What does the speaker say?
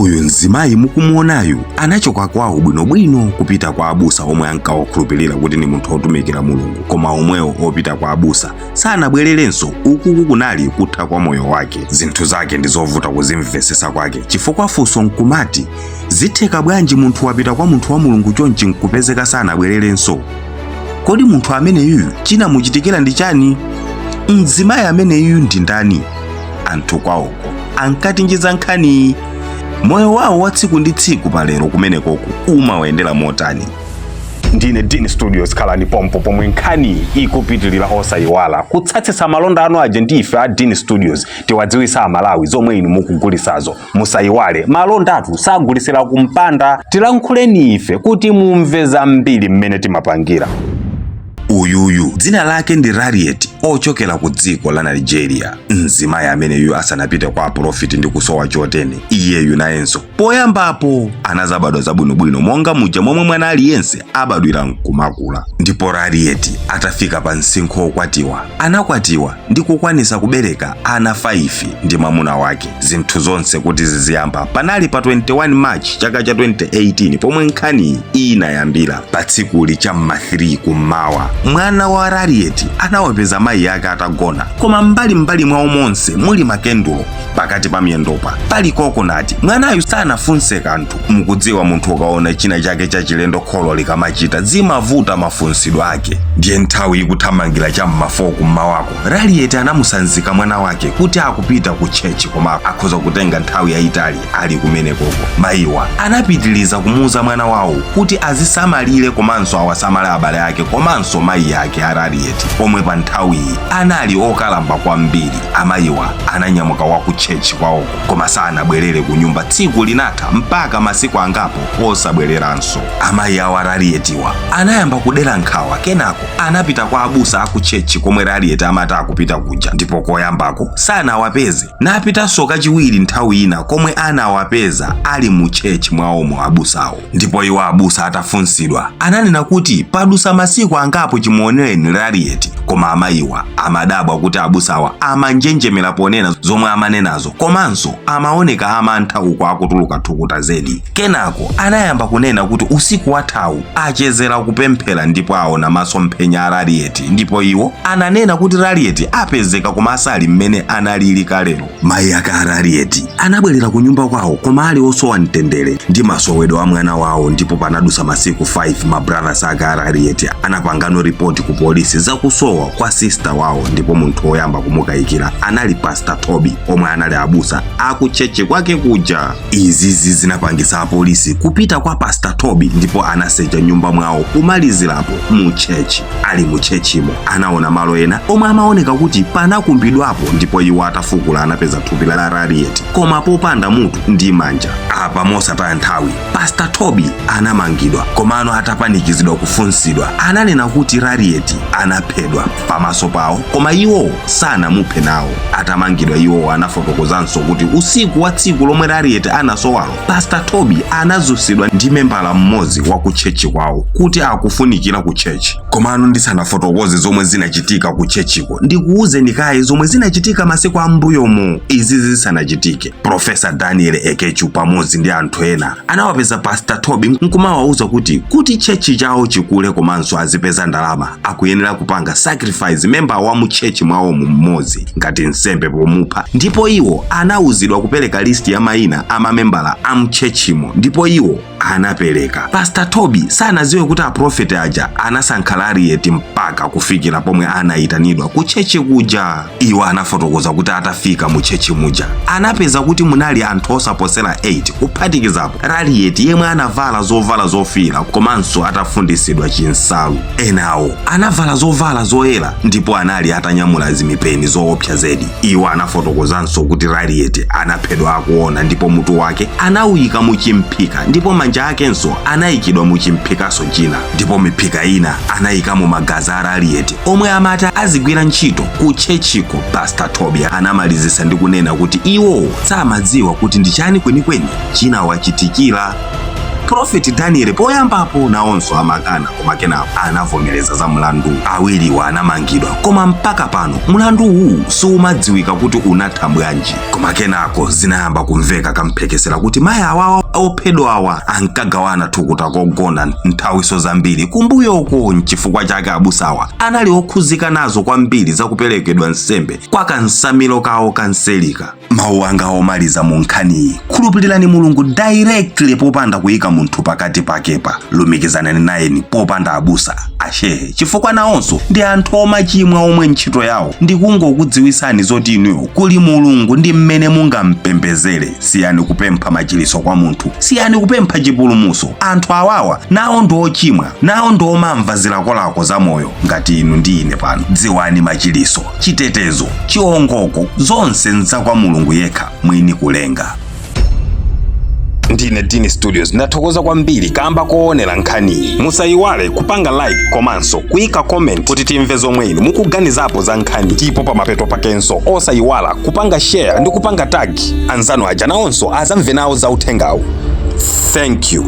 Uyu mzimayi mukumuonayu anachoka kwawo bwinobwino kupita kwa abusa omwe ankawakhulupirira kuti ni munthu otumikira Mulungu, koma omwewo opita kwa abusa sanabwererenso. Ukuku kunali kutha kwa moyo wake. Zinthu zake ndi zovuta kuzimvesesa kwake, chifukwa funso nkumati, zitheka bwanji munthu wapita kwa munthu wa Mulungu chonchi nkupezeka sanabwererenso? Kodi munthu ameneyuyu chinamuchitikira ndi chani? Mzimayi ameneyuyu ndi ndani? Anthu kwawoko ankatinjiza nkhani. Moyo wawo wa tsiku ndi tsiku palero kumenekoko umawayendera motani? Ndine Dean Studios, khalani pompo pomwe nkhani ikupitilira. Osayiwala kutsatsitsa malonda anu aja ndi ife a Dean Studios, tiwadziwisa Amalawi zomwe inu mukugulisazo. Musayiwale, malondatu sagulisira kumpanda. Tilankhuleni ife kuti mumve zambiri mmene timapangira. Uyuyu dzina lake ndi Rariet, ochokera ku dziko la Nigeria. Mzimayi ameneyu asanapite kwa aprofiti ndi kusowa chotene, iyeyu nayenso poyambapo anazabadwa zabwinobwino monga muja momwe mwana aliyense abadwira nkumakula. Ndipo Rariet atafika pa msinkhu wokwatiwa, anakwatiwa ndi kukwanisa kubereka ana 5 ndi mwamuna wake. Zinthu zonse kuti ziziyamba panali pa 21 March chaka cha 2018, pomwe nkhaniyi inayambira. Pa tsikuli cham'ma 3 kummawa, mwana wa Rariet anawapeza mayi ake atagona, koma mbalimbali mwawo monse muli makendulo, pakati pa miyendopa pali coconut. Mwanayu sanafunse kanthu. Mukudziwa, munthu ukaona china chake chachilendo kholo likamachita, zimavuta mafunsidwe ake. Ndiye nthawi ikuthamangira cham'ma 4 kummawako, Rariet anamusanzika mwana wake kuti akupita ku church, koma akhoza kutenga nthawi yayitali ali kumenekoko. Mayiwa anapitiliza kumuuza mwana wawo kuti azisamalire komanso awasamale abale ake komanso mayi ake a Rariet, omwe pa nthawiyi anali okalamba kwambiri. Amayiwa ananyamuka wa ku church kwawoko, koma sanabwerere ku nyumba. Tsiku linatha mpaka masiku angapo osabwereranso. Amayi awo a Rarietiwa anayamba kudera nkhawa. Kenako anapita kwa abusa aku church komwe Rariet amati akupita kuja, ndipo koyambako sanawapeze. Napitanso kachiwiri nthawi ina komwe anawapeza ali mu church mwawomo abusawo. Ndipo iwo abusa atafunsidwa, ananena kuti padusa masiku angapo chimuonereni Rariet. Koma amayiwa amadabwa kuti abusawa amanjenjemera ponena zomwe amanenazo, komanso amaoneka amantha uku akutuluka thukuta zedi. Kenako anayamba kunena kuti usiku wathawu achezera kupemphera ndipo aona masomphenya a Rariet, ndipo iwo ananena kuti Rariet apezeka koma asali mmene analili kalero. Mayi ake a Rariet anabwerera ku nyumba kwawo, koma ali osowa mtendere ndi masowedwe a mwana wawo. Ndipo panadusa masiku 5, ma brothers ake a Rariet anapangano ripoti ku polisi zakusowa kwa sister wawo, ndipo munthu woyamba kumukayikira anali Pastor Toby, omwe anali abusa aku church kwake kuja. Izizi zinapangisa apolisi kupita kwa Pastor Toby, ndipo anasecha nyumba mwawo kumalizirapo mu church. Ali mu churchimo anaona malo ena omwe amaoneka kuti panakumbidwapo, ndipo iwo atafukula anapeza thupi la Rariet, koma popanda mutu ndi manja. Apa mosataya nthawi Pastor Toby anamangidwa, komano atapanikizidwa kufunsidwa, ananena kuti Rariet anaphedwa pamaso pawo, koma iwo sanamuphe nawo. Atamangidwa, iwo anafotokozanso kuti usiku wa tsiku lomwe Rariet anasowalo, Pastor Toby anazunsidwa ndi membala mmodzi wa ku church kwawo kuti akufunikira ku church. Komano ndisanafotokoze zomwe zinachitika ku churchiko, ndikuwuzeni kaye zomwe zinachitika masiku ambuyomo izi zisanachitike. Profesa Daniel Ekechu pamodzi ndi anthu ena anawapeza Pastor Toby nkumawawuza kuti church chawo chikule komanso azipeza ndalama, akuyenera kupanga sacrifice member wa mu church mwawomo mmodzi ngati nsembe pomupha. Ndipo iwo anawuzidwa kupereka list ya mayina a mamembala a mchurchimo, ndipo iwo anapereka. Pastor Toby sanadziwe kuti aprofeti aja anasankha Rariet mpaka kufikira pomwe anayitanidwa ku church kuja. Iwo anafotokoza kuti atafika mu church muja, anapeza kuti munali anthu osaposera 8, kuphatikizapo Rariet yemwe anavala zovala zofiira komanso atafundisidwa chinsalu. Enawo anavala zovala zoyera ndipo anali atanyamula zimipeni zoopsa zedi. Iwo anafotokozanso kuti Rariet anaphedwa akuona, ndipo mutu wake anawuyika mu chimphika, ndipo manja akenso anayikidwa mu chimphikaso china, ndipo miphika ina anayikamo magazi a Rariet omwe amati azigwira ntchito ku churchiko. Pastor Toby anamalizisa ndi kunena kuti iwo samadziwa kuti ndi chani kwenikweni chinawachitikira. Prophet Daniel poyambapo nawonso amakana, koma kenako anavomereza za mlandu. Awiriwa anamangidwa, koma mpaka pano mlandu uwu sumadziwika kuti unatha bwanji. Koma kenako zinayamba kumveka kamphekesera kuti mayi awawa ophedwa awa ankagawana thukuta kogona nthawiso zambiri kumbuyoko. Nchifukwa chake abusawa anali okhuzika nazo kwambiri zakuperekedwa nsembe kwa kansamiro kawo kanselika. Mawu anga omaliza mu nkhaniyi: khulupirirani Mulungu directly popanda kuyika munthu pakati pakepa. Lumikizanani nayeni popanda abusa, ashehe, chifukwa nawonso ndi anthu omachimwa omwe ntchito yawo ndi kungokudziwisani zoti inuyo kuli Mulungu ndi mmene mungampembezere. Siyani kupempha machiliso kwa munthu, siyani kupempha chipulumutso. Anthu awawa nawo ndi ochimwa, nawo ndi omamva zilakolako za moyo ngati inu ndi ine pano. Dziwani machiliso, chitetezo, chiwongoko, zonse nzakwa Mulungu yekha mwini kulenga. Ndine Dini Studios, ndathokoza kwambiri kamba koonera nkhaniyi. Musayiwale kupanga like komanso kuyika comment kuti timve zomwe inu mukuganizapo za nkhani. Ndipo pamapeto pakenso osayiwala kupanga share ndi kupanga tag anzanu aja, nawonso azamve nawo za uthengawu. Thank you.